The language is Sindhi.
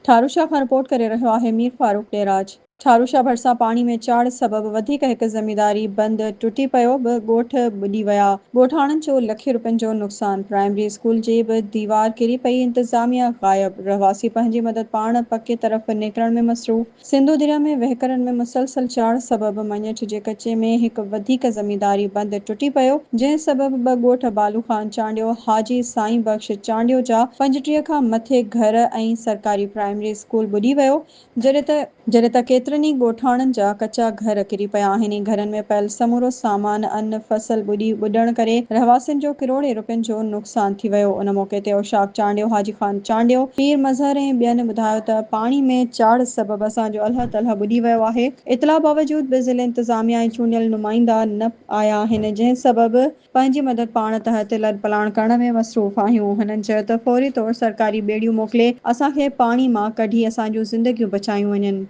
ٺاروشاه کان رپورٽ ڪري رهيو آهي مير فاروق ڏيراج. ٺاروشاه ڀرسان پاڻي ۾ چاڙهه سبب وڌيڪ هڪ زمينداري بند ٽٽي پيو، ٻه ڳوٺ ٻڏي ويا، ڳوٺاڻن جو لکين روپين جو نقصان، پرائمري اسڪول جي به ديوار ڪري پئي، انتظاميا غائب، رهواسي پنهنجي مدد پاڻ پڪي طرف نڪرڻ ۾ مصروف. سنڌو درياء ۾ وهڪرن ۾ مسلسل چاڙهه سبب مڃٺ جي ڪچي ۾ هڪ وڌيڪ زمينداري بند ٽٽي پيو، جنهن سبب ٻه ڳوٺ بالو خان چانڊيو، حاجي سائين بخش چانڊيو جا 35 کان مٿي گهر ۽ سرڪاري پرائمري اسڪول ٻڏي ويو، جڏهن ته. جڏهن ته ڪيترن ئي ڳوٺاڻن جا ڪچا گهر ڪري پيا آهن ۽ گهرن ۾ پيل سمورو سامان، ان، فصل ٻڏي ٻڏڻ ڪري رهواسين جو ڪروڙين روپين جو نقصان ٿي ويو. ان موقعي تي اوشاق چانڊيو، حاجي خان چانڊيو، پير مظهر ۽ ٻين ٻڌايو ته پاڻي ۾ چاڙهه سبب اسان جو الهه تلهه ٻڏي ويو آهي، اطلاع باوجود به ضلعي انتظاميا ۽ چونڊيل نمائندا نه آيا آهن، جنهن سبب پنهنجي مدد پاڻ تحت لڏپلاڻ ڪرڻ ۾ مصروف آهيون، هنن چيو ته فوري طور سرڪاري ٻيڙيون موڪلي اسان کي پاڻي مان ڪڍي اسان جون زندگيون بچايون وڃن.